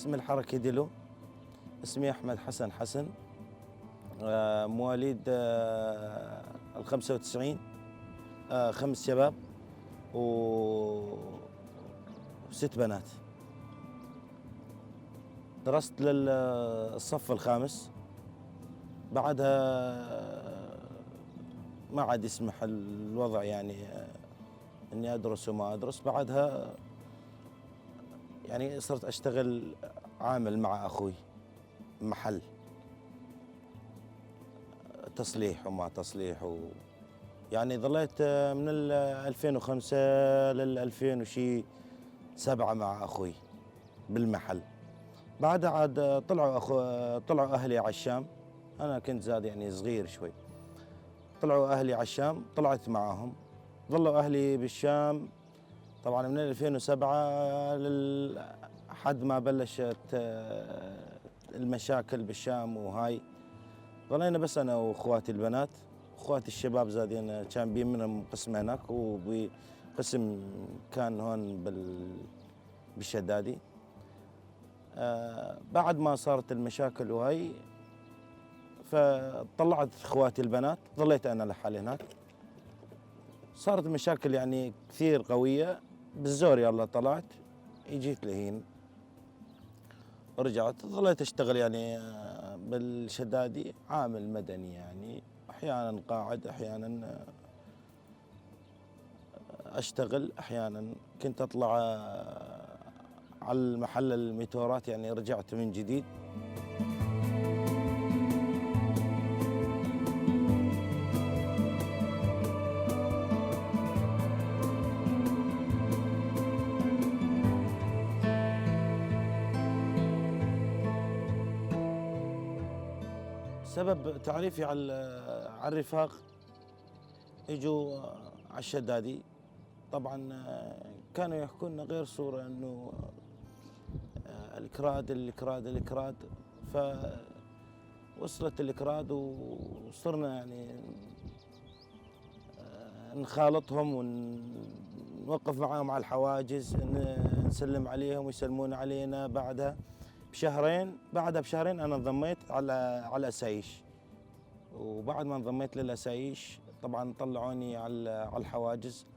اسم الحركة ديلو، اسمي أحمد حسن حسن، مواليد 95، 5 شباب و6 بنات. درست للصف الخامس، بعدها ما عاد يسمح الوضع اني ادرس وما ادرس. بعدها صرت اشتغل عامل مع اخوي محل تصليح وما تصليح ظليت من ال 2005 لل ألفين وشي سبعة مع اخوي بالمحل. بعدها عاد طلعوا اهلي على الشام، انا كنت زاد صغير شوي. طلعوا اهلي على الشام، طلعت معاهم، ظلوا اهلي بالشام طبعا من 2007 لحد ما بلشت المشاكل بالشام وهاي. ظلينا بس انا واخواتي البنات، اخواتي الشباب زادين كان بي منهم قسم هناك وبقسم كان هون بالشدادي. بعد ما صارت المشاكل وهاي فطلعت اخواتي البنات، ظليت انا لحالي هناك. صارت مشاكل كثير قوية، بالزور يلا طلعت اجيت لهين، رجعت ظليت اشتغل بالشدادي عامل مدني، احيانا قاعد، احيانا اشتغل، احيانا كنت اطلع على المحل الميتورات، رجعت من جديد. سبب تعريفي على الرفاق اجوا على الشدادي، طبعا كانوا يحكوا لنا غير صورة انه الكراد الكراد الكراد، فوصلت الكراد وصرنا نخالطهم ونوقف معاهم على الحواجز، نسلم عليهم ويسلمون علينا. بعدها بشهرين انا انضميت على الاسايش، وبعد ما انضميت للاسايش طبعا طلعوني على الحواجز،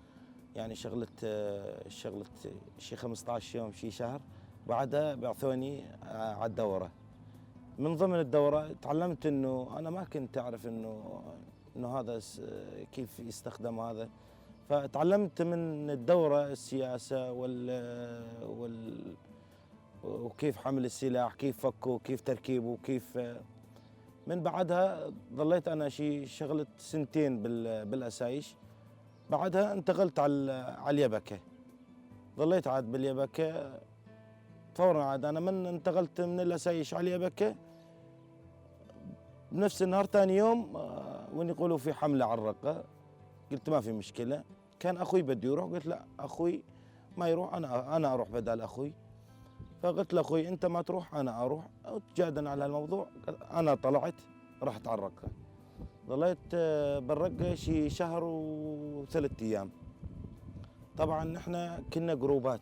شغلة شي 15 يوم شي شهر. بعدها بعثوني على الدورة. من ضمن الدورة تعلمت انه انا ما كنت اعرف انه هذا كيف يستخدم هذا، فتعلمت من الدورة السياسة وكيف حمل السلاح، كيف فكه، كيف تركيبه، كيف. من بعدها ظليت انا شي شغلة سنتين بالاسايش. بعدها انتقلت على اليبكة، ظليت عاد باليبكة فورا. عاد انا من انتقلت من الاسايش على اليبكة بنفس النهار ثاني يوم، وين يقولوا في حملة على الرقة، قلت ما في مشكلة. كان اخوي بده يروح، قلت لا اخوي ما يروح، انا اروح بدال اخوي. فقلت لاخوي انت ما تروح انا اروح، وتجادلنا على الموضوع. انا طلعت رحت على الرقة، ظليت بالرقة شي شهر وثلاث ايام. طبعا نحن كنا جروبات،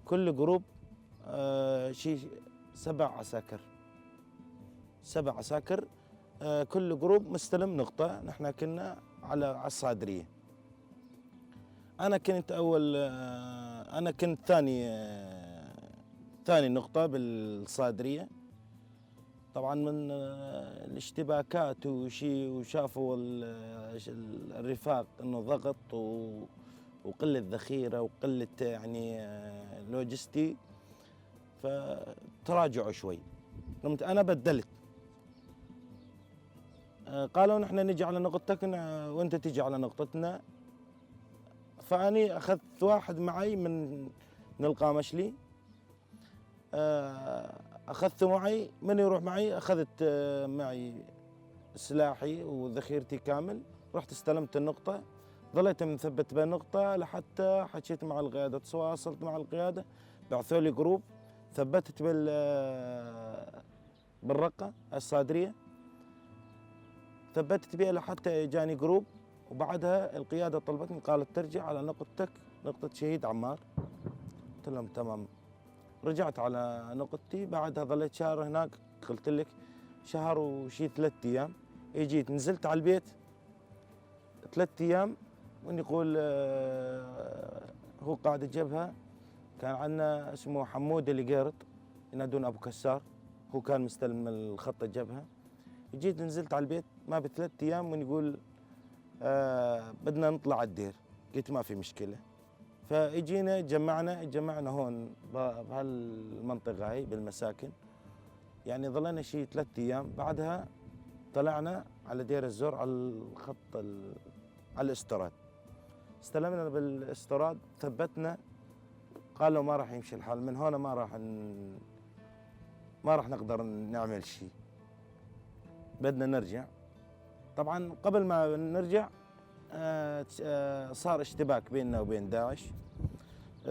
كل جروب شي 7 عساكر، 7 عساكر، كل جروب مستلم نقطة. نحن كنا على الصادرية. أنا كنت أول، أنا كنت ثاني نقطة بالصادرية. طبعا من الاشتباكات وشي، وشافوا الرفاق إنه ضغط وقلة ذخيرة وقلة لوجستي، فتراجعوا شوي. قمت أنا بدلت، قالوا نحن نجي على نقطتك وأنت تجي على نقطتنا. فأني أخذت واحد معي من القامشلي، أخذته معي، من يروح معي أخذت معي سلاحي وذخيرتي كامل. رحت استلمت النقطة، ظليت مثبت بالنقطة لحتى حكيت مع القيادة، تواصلت مع القيادة، بعثوا لي جروب، ثبتت بالرقة الصادرية، ثبتت بها لحتى اجاني جروب. وبعدها القيادة طلبتني، قالت ترجع على نقطتك، نقطة شهيد عمار. قلت لهم تمام. رجعت على نقطتي. بعدها ظليت شهر هناك، قلت لك شهر وشي 3 ايام. اجيت نزلت على البيت 3 ايام، ونقول هو قائد الجبهة كان عندنا اسمه حمود اللي قيرط، ينادون ابو كسار، هو كان مستلم الخط الجبهة. جيت نزلت على البيت ما ب3 ايام، ونقول بدنا نطلع على الدير. قلت ما في مشكلة. فاجينا جمعنا هون بهالمنطقة هاي بالمساكن، يعني ظلينا شي 3 ايام. بعدها طلعنا على دير الزور على الخط على الاستراد. استلمنا بالاستراد، ثبتنا، قالوا ما راح يمشي الحال من هون، ما راح نقدر نعمل شيء، بدنا نرجع. طبعا قبل ما نرجع صار اشتباك بيننا وبين داعش.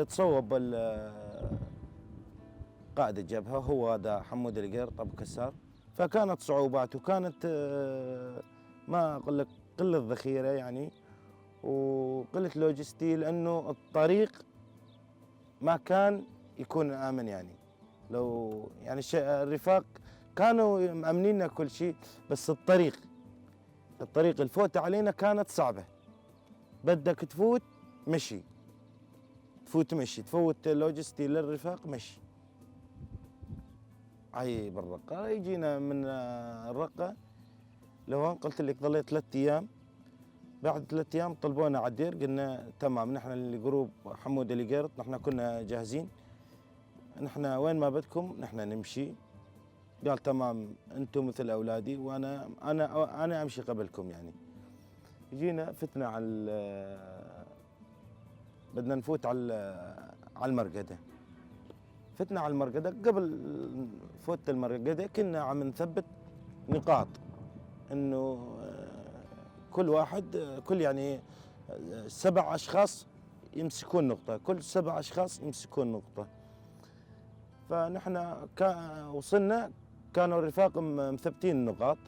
تصوب قائد الجبهة، هو هذا حمود القيرط ابو كسار. فكانت صعوبات، وكانت ما اقول لك قلة ذخيرة يعني، وقلة لوجستي، لانه الطريق ما كان يكون امن. يعني لو يعني الرفاق كانوا مأمنيننا كل شيء، بس الطريق الفوتة علينا كانت صعبة. بدك تفوت مشي، تفوت مشي، تفوت لوجستي للرفاق مشي. هاي بالرقة. يجينا من الرقة لهون، قلت لك ظليت 3 ايام. بعد 3 ايام طلبونا على الدير، قلنا تمام، نحن ال group حمود اللي قيرط نحن كنا جاهزين، نحن وين ما بدكم نحن نمشي. قال تمام، انتم مثل اولادي وانا انا انا امشي قبلكم. يعني جينا فتنا على بدنا نفوت على المرقده. فتنا على المرقده، قبل فوت المرقده كنا عم نثبت نقاط، انه كل واحد، كل يعني 7 اشخاص يمسكون نقطة، كل 7 اشخاص يمسكون نقطة. فنحن وصلنا كانوا الرفاق مثبتين النقاط،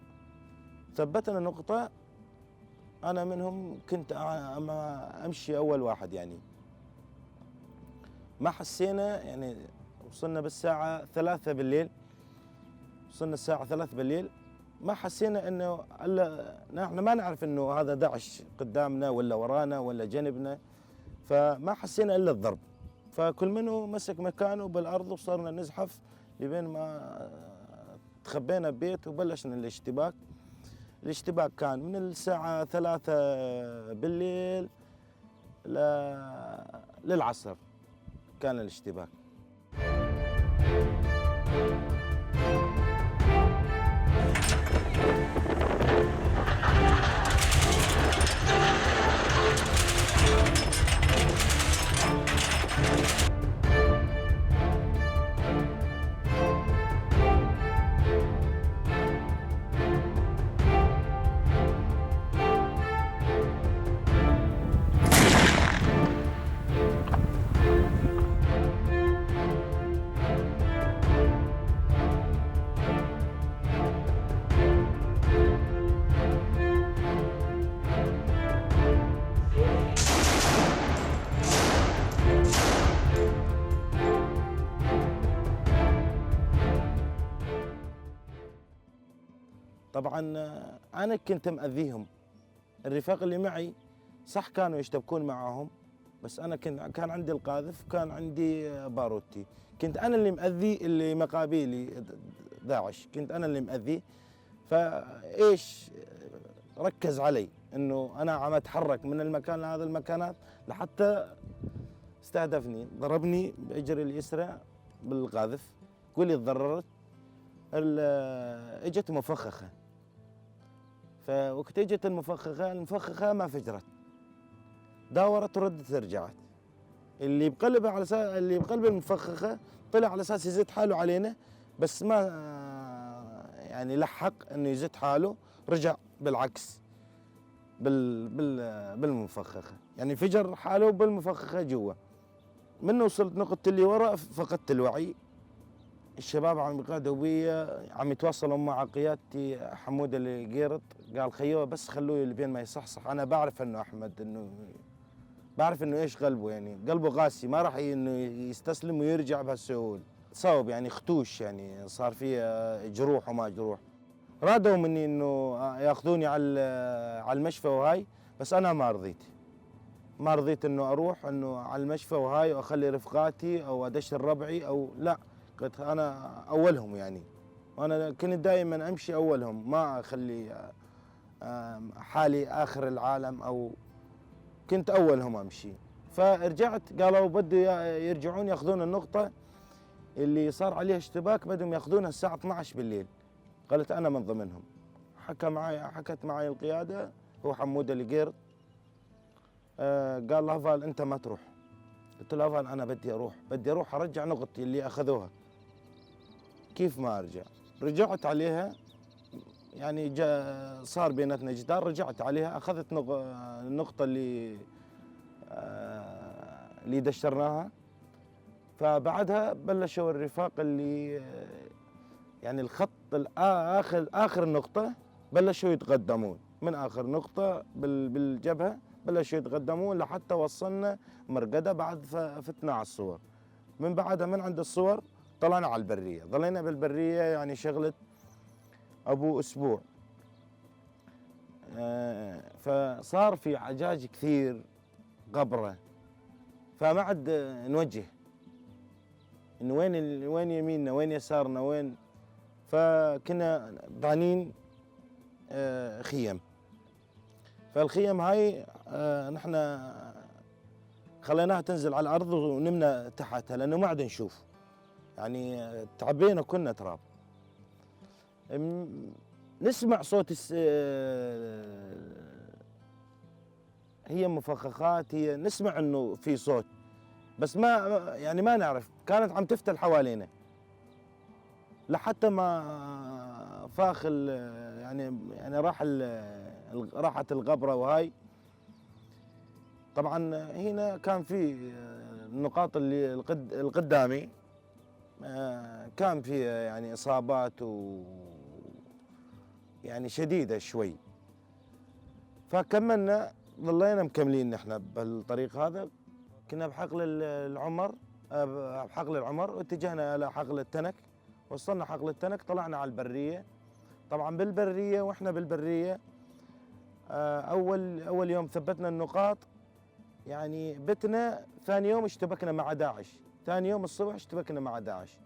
ثبتنا نقطة، انا منهم كنت امشي اول واحد. يعني ما حسينا، يعني وصلنا بالساعة 3 بالليل، وصلنا الساعة 3 بالليل، ما حسينا انه نحن ما نعرف انه هذا داعش قدامنا ولا ورانا ولا جنبنا، فما حسينا الا الضرب. فكل منه مسك مكانه بالارض، وصرنا نزحف لبين ما تخبينا ببيت وبلشنا الاشتباك. الاشتباك كان من الساعة 3 بالليل للعصر كان الاشتباك. طبعا انا كنت مأذيهم، الرفاق اللي معي صح كانوا يشتبكون معاهم، بس انا كان عندي القاذف، كان عندي باروتي، كنت انا اللي مأذي اللي مقابيلي داعش، كنت انا اللي مأذي. فايش ركز علي انه انا عم اتحرك من المكان لهذا المكانات لحتى استهدفني، ضربني باجري اليسرى بالقاذف، قولي تضررت، اجت مفخخه. فوقت اجت المفخخة، المفخخة ما فجرت، داورت وردت رجعت. اللي بقلبها على اساس اللي بقلب المفخخة طلع على اساس يزت حاله علينا، بس ما يعني لحق انه يزت حاله، رجع بالعكس بالمفخخه، يعني فجر حاله بالمفخخه جوا. من وصلت نقطة اللي ورا فقدت الوعي. الشباب عم يقعدوا بي، عم يتواصلوا مع قيادتي حمود اللي قيرط، قال خيوه بس خلوه لبين ما يصحصح، انا بعرف انه احمد، انه بعرف انه ايش قلبه، يعني قلبه قاسي، ما راح انه يستسلم ويرجع بهالسهوله. تصاوب يعني خدوش، يعني صار فيه جروح وما جروح. رادوا مني انه ياخذوني على المشفى وهاي، بس انا ما رضيت، ما رضيت انه اروح انه على المشفى وهاي واخلي رفقاتي او ادشر ربعي او لا، قلت انا اولهم يعني، وانا كنت دائما امشي اولهم، ما اخلي حالي اخر العالم، او كنت اولهم امشي. فرجعت، قالوا بدوا يرجعون ياخذون النقطة اللي صار عليها اشتباك، بدهم ياخذونها الساعة 12 بالليل. قالت انا من ضمنهم. حكت معي القيادة، هو حمود القيرد، قال له فال انت ما تروح. قلت له فال انا بدي اروح، بدي اروح ارجع نقطتي اللي اخذوها، كيف ما ارجع؟ رجعت عليها، يعني جاء صار بيناتنا جدار، رجعت عليها، اخذت النقطة اللي دشرناها. فبعدها بلشوا الرفاق اللي يعني الخط الاخر، اخر نقطة، بلشوا يتقدمون من اخر نقطة بالجبهة، بلشوا يتقدمون لحتى وصلنا مرقده. بعد فتنا على الصور، من بعدها من عند الصور طلعنا على البرية، ظلينا بالبريه يعني شغله ابو اسبوع. فصار في عجاج كثير غبرة، فما عاد نوجه انه وين يميننا وين يسارنا وين، فكنا بانين خيم. فالخيم هاي نحن خليناها تنزل على الارض ونمنا تحتها، لانه ما عاد نشوف يعني، تعبينا كنا تراب. نسمع صوت هي مفخخات، هي نسمع انه في صوت، بس ما يعني ما نعرف، كانت عم تفتل حوالينا لحتى ما فاخ يعني راح راحت الغبرة وهاي. طبعا هنا كان في النقاط اللي القدامي كان في يعني اصابات و يعني شديدة شوي، فكملنا، ظلينا مكملين نحن بالطريق هذا. كنا بحقل العمر، بحقل العمر، واتجهنا الى حقل التنك، وصلنا حقل التنك، طلعنا على البرية. طبعا بالبريه، واحنا بالبرية اول يوم ثبتنا النقاط، يعني بتنا ثاني يوم اشتبكنا مع داعش، ثاني يوم الصبح اشتبكنا مع داعش.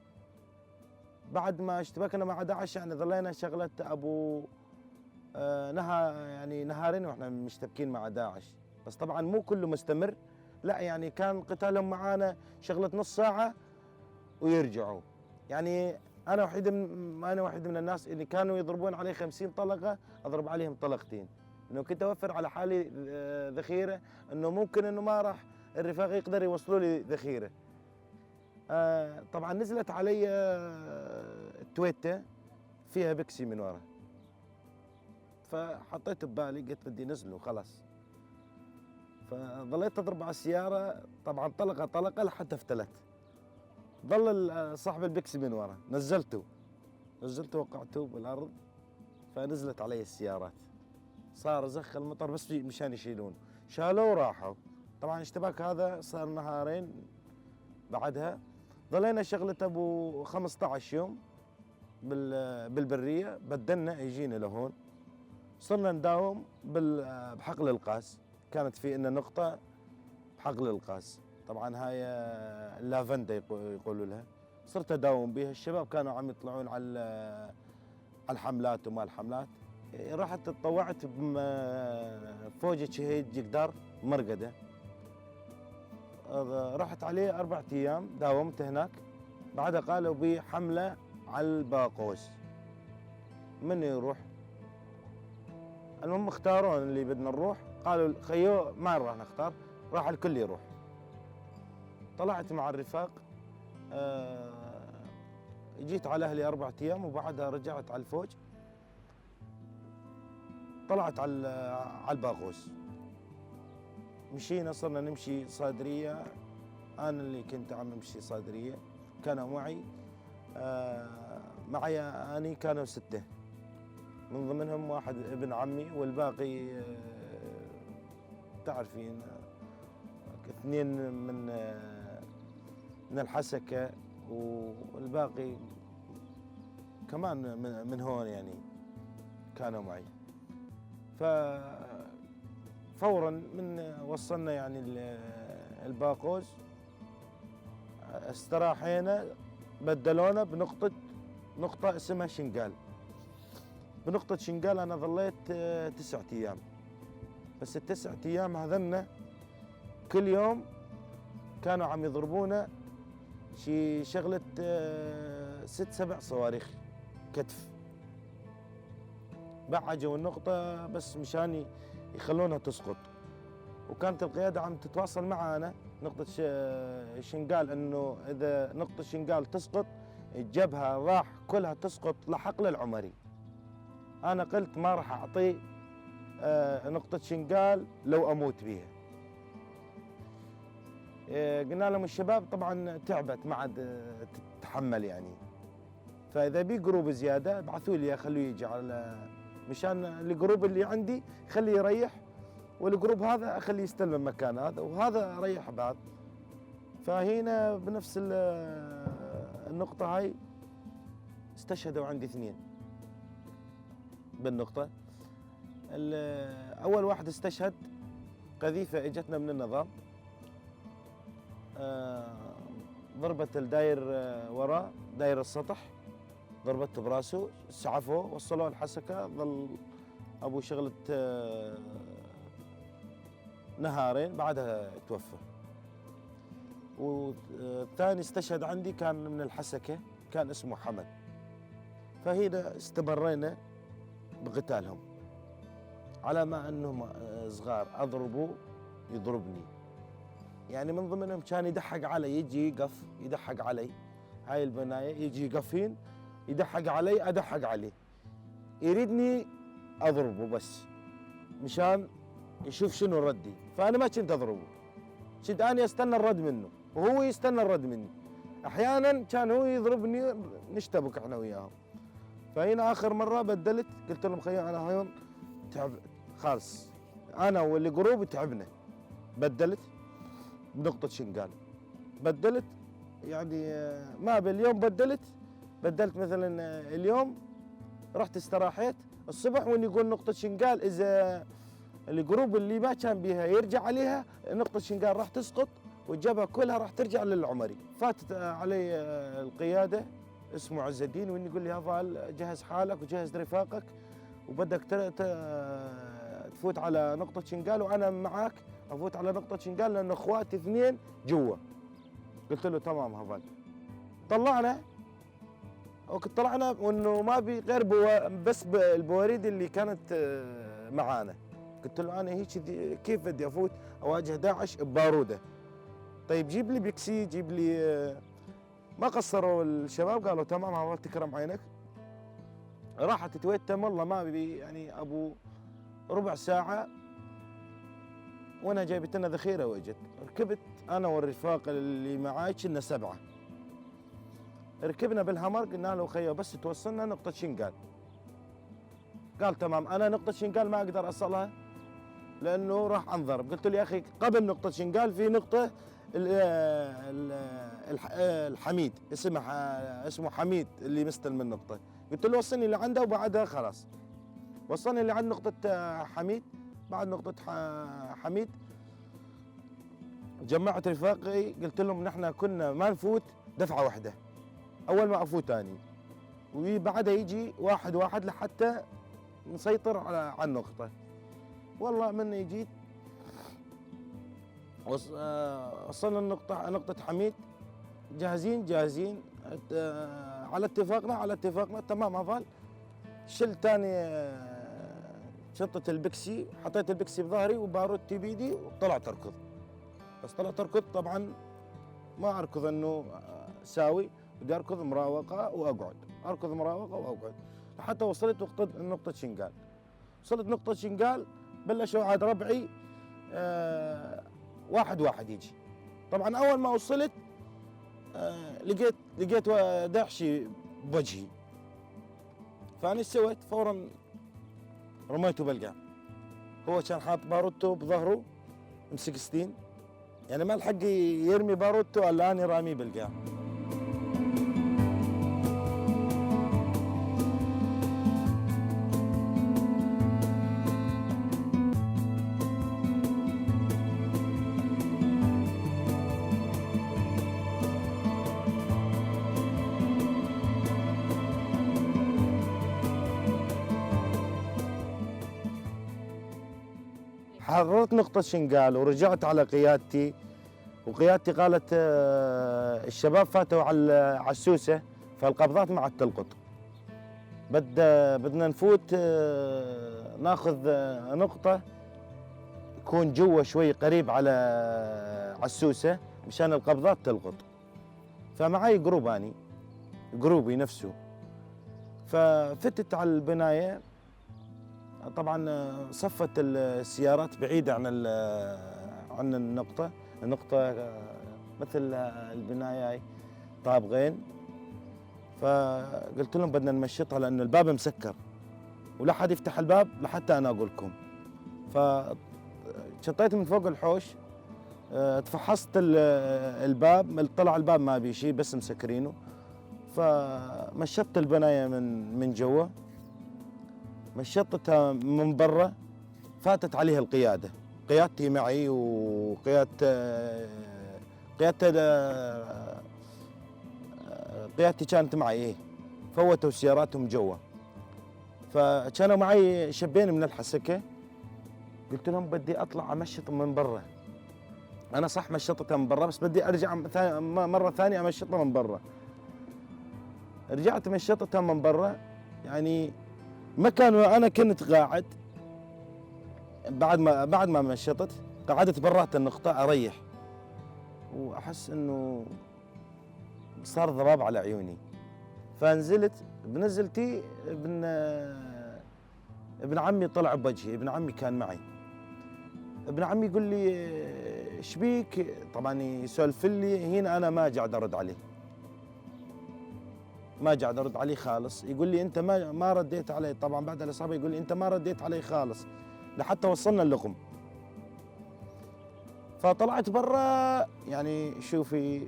بعد ما اشتبكنا مع داعش يعني ظلينا شغله ابو نها يعني نهارين واحنا مشتبكين مع داعش، بس طبعا مو كله مستمر، لا يعني كان قتالهم معانا شغله نص ساعة ويرجعوا. يعني انا وحيد من الناس اللي كانوا يضربون علي 50 طلقه اضرب عليهم طلقتين، انه كنت اوفر على حالي ذخيرة، انه ممكن انه ما راح الرفاق يقدر يوصلوا لي ذخيرة. طبعا نزلت علي تويتا فيها بكسي من ورا، فحطيت ببالي قلت بدي نزله خلاص، فظليت اضرب على السيارة طبعا طلقه طلقه لحتى افتلت. ظل صاحب البكسي من ورا، نزلته وقعته بالارض، فنزلت علي السيارات، صار زخ المطر بس مشان يشيلون، شالوه وراحوا. طبعا الاشتباك هذا صار نهارين، بعدها ظلينا شغلة ابو 15 يوم بالبرية، بدلنا اجينا لهون، صرنا نداوم بحقل القاس. كانت في لنا نقطة بحقل القاس، طبعا هاي اللافندا يقولوا لها، صرت اداوم بها. الشباب كانوا عم يطلعون على الحملات وما الحملات. رحت تطوعت بفوجة شهيد جقدار مرقدة، رحت عليه 4 أيام داومت هناك. بعدها قالوا بي حملة على الباقوس، من يروح؟ المهم اختارون اللي بدنا نروح، قالوا خيو ما نروح نختار، راح الكل يروح. طلعت مع الرفاق، جيت على أهلي 4 أيام، وبعدها رجعت على الفوج، طلعت على الباغوس. مشينا، صرنا نمشي صادرية، أنا اللي كنت عم أمشي صادرية، كانوا معي معي أني كانوا 6، من ضمنهم واحد ابن عمي، والباقي تعرفين اثنين من الحسكة والباقي كمان من هون يعني كانوا معي. ففورا من وصلنا يعني الباقوز استراحينا، بدلونا بنقطة نقطة اسمها شنقال. بنقطة شنقال أنا ظليت 9 أيام، بس ال9 أيام هذنا كل يوم كانوا عم يضربونا شي شغلة 6-7 صواريخ كتف. بعجوا النقطة بس مشان يخلونها تسقط، وكانت القيادة عم تتواصل معنا نقطة شنقال إنه إذا نقطة شنقال تسقط الجبهة راح كلها تسقط لحقل العمري. أنا قلت ما راح أعطي نقطة شنقال لو أموت بيها. قلنا لهم الشباب طبعا تعبت ما عاد تتحمل يعني، فإذا بي group زيادة ابعثوا لي خلوه يجي على مشان ال group اللي عندي خليه يريح، وال group هذا اخليه يستلم مكان هذا وهذا ريح بعض. فهنا بنفس النقطة هاي استشهدوا عندي 2 بالنقطة. أول واحد استشهد قذيفة اجتنا من النظام، ضربت الداير وراه داير السطح، ضربته براسه، سعفوه وصلوه الحسكة، ظل أبو شغلة نهارين بعدها توفى. والثاني استشهد عندي كان من الحسكة، كان اسمه حمد. فهنا استمرينا بقتالهم على ما أنهم صغار، أضربوا يضربني يعني، من ضمنهم كان يدحق علي، يجي يقف يدحق علي، هاي البناية يجي يقفين يدحق علي، أدحق عليه، يريدني أضربه بس مشان يشوف شنو ردي. فأنا ما كنت أضربه، كنت أنا أستنى الرد منه وهو يستنى الرد مني. أحيانا كان هو يضربني نشتبك احنا وياهم. فهنا آخر مرة بدلت قلت لهم خيي أنا هون تعب خالص، أنا واللي group تعبنا. بدلت بنقطة شنقال، بدلت يعني ما باليوم بدلت مثلا اليوم رحت استراحيت الصبح وإني يقول نقطة شنقال إذا ال group اللي ما كان بيها يرجع عليها نقطة شنقال راح تسقط والجبهة كلها راح ترجع للعمري. فاتت علي القيادة اسمه عز الدين وإني يقول لي هفال جهز حالك وجهز رفاقك وبدك تفوت على نقطة شنقال وأنا معاك أفوت على نقطة شنقال لأن أخواتي 2 جوا. قلت له تمام هفال. طلعنا وكنت طلعنا وإنه ما بي غير بس البواريد اللي كانت معانا. قلت له أنا هيك كيف بدي أفوت أواجه داعش ببارودة؟ طيب جيب لي بيكسي، جيب لي ما قصروا الشباب قالوا تمام هفال تكرم عينك. راحت تويتم والله ما بي يعني أبو ربع ساعة وأنا جايبت لنا ذخيرة وإجت. ركبت أنا والرفاق اللي معاي كنا 7، ركبنا بالهمر قلنا له خيو بس توصلنا نقطة شنقال. قال تمام أنا نقطة شنقال ما أقدر أصلها لأنه راح أنضرب. قلت له يا أخي قبل نقطة شنقال في نقطة الحميد اسمه حميد اللي مستلم النقطة. قلت له وصلني لعنده وبعدها خلاص. وصلني لعند نقطة حميد، بعد نقطة حميد جمعت رفاقي قلت لهم نحن كنا ما نفوت دفعة واحدة، أول ما أفوت أني وبعدها يجي واحد واحد لحتى نسيطر على النقطة. والله من جيت وصلنا النقطة، نقطة حميد، جاهزين جاهزين، على اتفاقنا، على اتفاقنا تمام هفال. شلت ثاني شنطة البكسي، حطيت البكسي بظهري وبارودتي بيدي وطلعت أركض. بس طلعت أركض طبعا ما أركض إنه ساوي، بدي أركض مراوقة وأقعد، أركض مراوقة وأقعد حتى وصلت نقطة شنقال. وصلت نقطة شنقال بلشوا عاد ربعي واحد واحد يجي. طبعا أول ما وصلت لقيت داعشي بوجهي، فأنا ايش سويت؟ فورا رميته بالقاع. هو كان حاط بارودته بظهره ام 16، يعني ما لحق يرمي بارودته الا اني راميه بالقاع. حررت نقطة شنقال ورجعت على قيادتي، وقيادتي قالت الشباب فاتوا على السوسة، فالقبضات ما عاد تلقط، بدنا نفوت ناخذ نقطة يكون جوا شوي قريب على السوسة مشان القبضات تلقط. فمعي group اني، group ي نفسه، ففتت على البناية. طبعا صفت السيارات بعيدة عن النقطة، النقطة مثل البناية هاي طابقين. فقلت لهم بدنا نمشطها لأنه الباب مسكر ولا حد يفتح الباب لحتى أنا أقول لكم. فشطيت من فوق الحوش، تفحصت الباب، طلع الباب ما بي شيء بس مسكرينه. فمشطت البناية من جوا، مشطتها من برا، فاتت عليها القيادة، قيادتي معي وقيادة قيادة قيادتي كانت معي إيه. فوتوا سياراتهم جوا، فكانوا معي شابين من الحسكة. قلت لهم بدي أطلع أمشط من برا، أنا صح مشطتها من برا بس بدي أرجع مرة ثانية أمشطها من برا. رجعت مشطتها من برا، يعني مكان أنا كنت قاعد بعد ما مشطت قعدت برات النقطة أريح، وأحس إنه صار ضباب على عيوني. فنزلت بنزلتي ابن عمي طلع بوجهي، ابن عمي كان معي. ابن عمي يقول لي ايش بيك؟ طبعا يسولف لي هنا، انا ما قاعد ارد عليه، ما قاعد ارد عليه خالص. يقول لي انت ما رديت علي، طبعا بعد الاصابة يقول لي انت ما رديت علي خالص لحتى وصلنا اللقم. فطلعت برا، يعني شوفي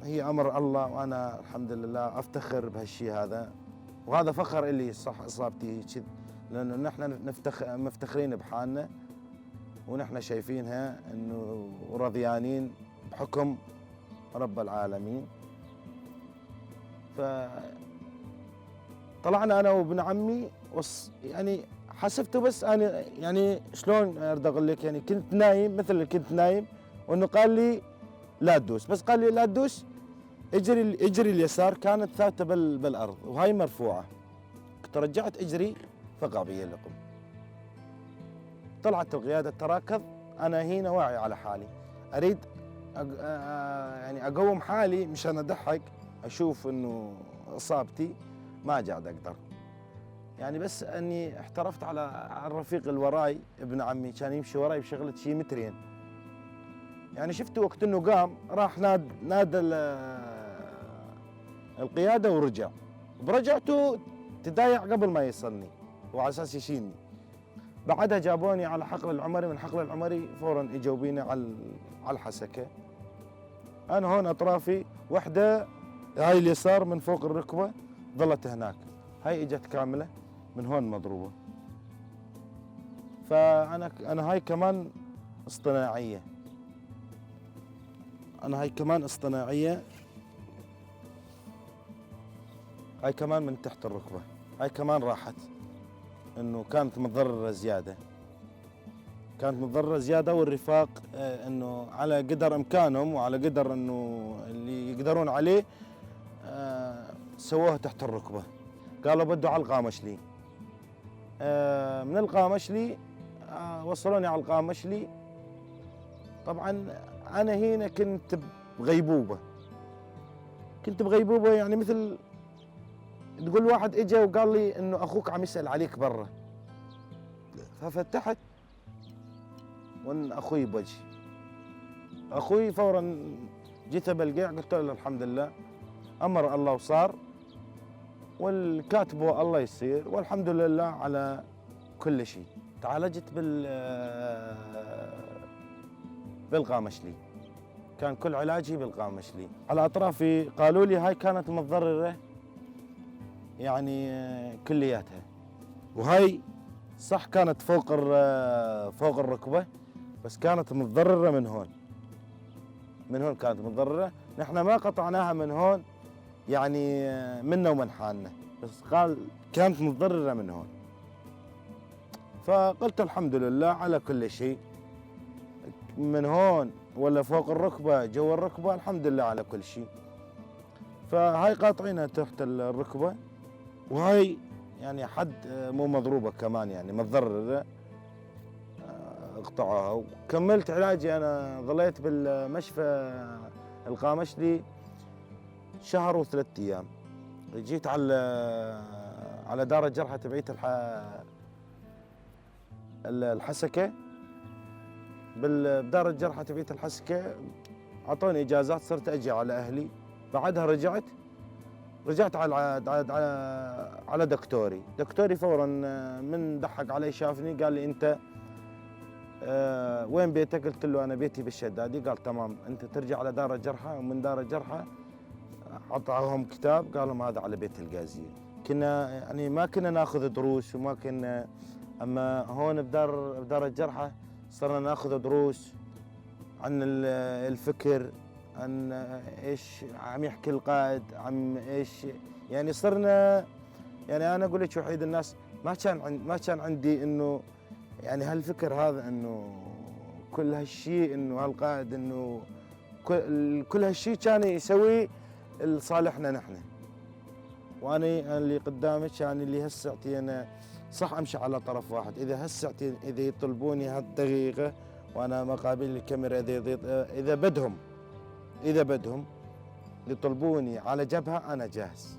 هي امر الله، وانا الحمد لله افتخر بهالشيء هذا، وهذا فخر الي صح اصابتي كذا، لانه نحن مفتخرين بحالنا ونحن شايفينها انه رضيانين بحكم رب العالمين. فطلعنا انا وابن عمي يعني حسبته، بس انا يعني شلون اريد اقول لك، يعني كنت نايم مثل اللي كنت نايم، وانه قال لي لا تدوس، بس قال لي لا تدوس، اجري اليسار، كانت ثابتة بالارض وهاي مرفوعة. كنت رجعت اجري فقع بي اللقم. طلعت القيادة تراكض، انا هنا واعي على حالي، اريد يعني اقوم حالي مشان اضحك اشوف انه اصابتي، ما قاعد اقدر. يعني بس اني احترفت على الرفيق اللي وراي، ابن عمي كان يمشي وراي بشغله شي مترين، يعني شفته وقت انه قام راح نادى القيادة ورجع، برجعته تضايع قبل ما يصلني وعلى اساس يشيلني. بعدها جابوني على حقل العمري، من حقل العمري فورا اجوا بينا على الحسكه. انا هون اطرافي وحده هاي اليسار من فوق الركبة ظلت هناك، هاي اجت كاملة من هون مضروبة. فانا هاي كمان اصطناعيه، انا هاي كمان اصطناعيه، هاي كمان من تحت الركبة، هاي كمان راحت، انه كانت متضرره زيادة، كانت متضرره زيادة. والرفاق انه على قدر امكانهم وعلى قدر انه اللي يقدرون عليه سووها تحت الركبة. قالوا بدوا على القامشلي، من القامشلي وصلوني على القامشلي. طبعا انا هنا كنت بغيبوبه، كنت بغيبوبه، يعني مثل تقول واحد اجى وقال لي انه اخوك عم يسال عليك برا، ففتحت وان اخوي بوجهي. اخوي فورا جيت بالقيع قلت له الحمد لله امر الله وصار، والكاتبه الله يصير، والحمد لله على كل شيء. تعالجت بالقامشلي. كان كل علاجي بالقامشلي. على اطرافي قالوا لي هاي كانت متضرره يعني كلياتها، وهاي صح كانت فوق الركبة، بس كانت متضرره من هون، من هون كانت متضرره. نحن ما قطعناها من هون يعني منا ومن حالنا، بس قال كانت متضرره من هون. فقلت الحمد لله على كل شيء، من هون ولا فوق الركبة جوا الركبة، الحمد لله على كل شيء. فهاي قاطعينها تحت الركبة، وهاي يعني حد مو مضروبة كمان يعني متضرره، اقطعوها. وكملت علاجي، انا ظليت بالمشفى القامشلي شهر وثلاث ايام. جيت على دار الجرحى تبعيت الحسكه، بدار الجرحى تبعيت الحسكه اعطوني اجازات، صرت اجي على اهلي. بعدها رجعت على دكتوري. دكتوري فورا من دحق علي شافني قال لي انت وين بيتك؟ قلت له انا بيتي بالشدادي. قال تمام، انت ترجع على دار الجرحى، ومن دار الجرحى عطاهم كتاب قال لهم هذا على بيت القازية. كنا يعني ما كنا ناخذ دروس وما كنا، اما هون بدار الجرحى صرنا ناخذ دروس عن الفكر، عن ايش عم يحكي القائد، عم ايش يعني. صرنا يعني انا اقول لك وحيد الناس ما كان عندي انه يعني هالفكر هذا، انه كل هالشيء، انه هالقائد انه كل هالشيء كان يسويه لصالحنا نحن. وانا اللي قدامك يعني اللي هالساعتين انا صح امشي على طرف واحد، اذا هالساعتين اذا يطلبوني هالدقيقه وانا مقابل الكاميرا، اذا بدهم يطلبوني على جبهة انا جاهز.